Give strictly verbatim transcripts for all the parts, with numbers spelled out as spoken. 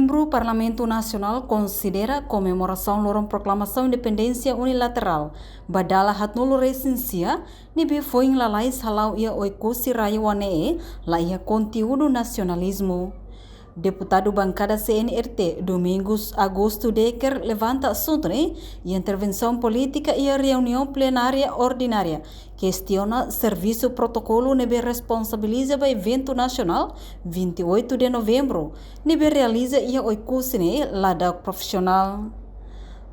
Membru Parlamentu Nasionál konsidera komemorasaun loron proklamasaun independénsia unilaterál ba dala haatnulu resin sia ne'ebé foin lalais hala'o iha Oekusi Rayoa ne'e la iha konteúdu nasionalizmu. Deputadu bankada C N R T, Domingos Augusto Decker, levanta asuntu ne'e iha intervensaun polítika iha reuniaun plenária ordinária, kestiona servisu protokolu ne'ebé responsabiliza ba eventu nasionál vinte e oito de novembro, ne'ebé realiza iha Oekusi ne'e ladún profisionál.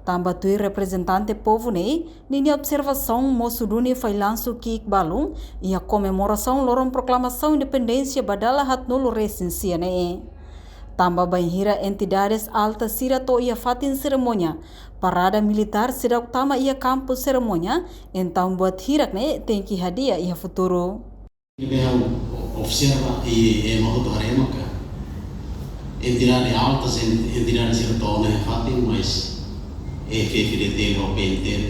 Tanba tuir reprezentante povu ne'e, ninia observasaun mosu duni fallansu ki'ik balun iha komemorasaun loron proklamasaun independénsia ba dala haatnulu resin sia ne'e. Tanba bainhira entidades alta sira to'o iha fatin serimónia, parada militár seidauk tama iha kampu serimónia, entaun buat hirak ne'e tenke hadi'a iha futuru. Ne'ebé ha'u observa i ema hotu haree maka entidade alta, entidade sira to'o ona iha fatin, mas F F D T ho P N T L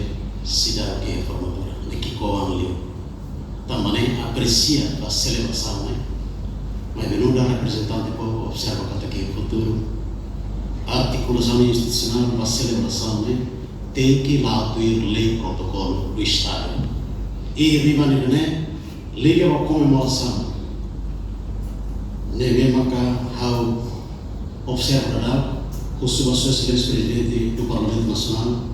seidauk iha formatura, ne'e ki'ikoan liu. Tanba ne'e apresia ba selebrasaun ne'e, mas nu'udar reprezentante povu observa katak iha futuru artikulasaun institusionál ba selebrasaun ne'e tenke la'o tuir lei protokolu do Estadu. I riba ne'e, liga ba komemorasaun ne'ebé maka ha'u observa dadauk, husu ba Sua Exelénsia Prezidente do Parlamentu Nasionál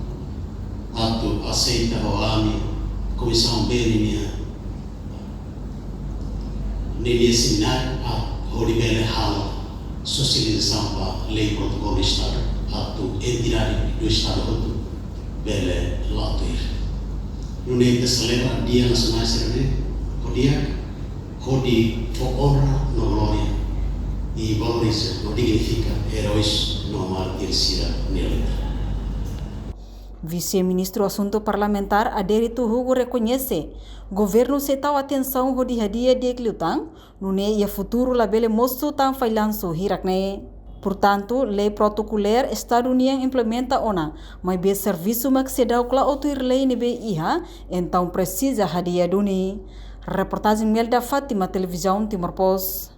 atu aseita ho ami Komisaun B ninia, ninia semináriu, ah, hodi bele halo sosializasaun ba lei protokolu Estadu, atu entidade do Estadu hotu bele la'o tuir. Nune'e ita selebra Dia Nasionál sira-ne'e ho di'ak, hodi fó onra no glória i valoriza no dignifika eróis no mártir sira-nia luta. Vise-Ministru Asuntu Parlamentár Adérito Hugo rekoñese, governu sei tau atensaun hodi hadi'a di'ak liután, nune'e iha futuru labele mosu tan fallansu hirak ne'e. Portantu, lei protokolu Estadu nian implementa ona, maibé servisu mak seidauk la'o tuir lei ne'ebé iha, entaun presiza hadi'a duni. Reportajen Melda Fátima, Televizaun Timor Post.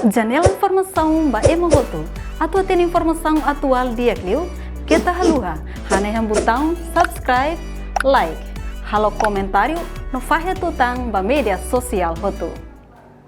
Janela informasaun ba ema hotu. Atu hatene informasaun atuál di'ak liu, keta haluha hanehan butaun subscribe, like, halo komentáriu no fahe tutan ba média sosiál hotu.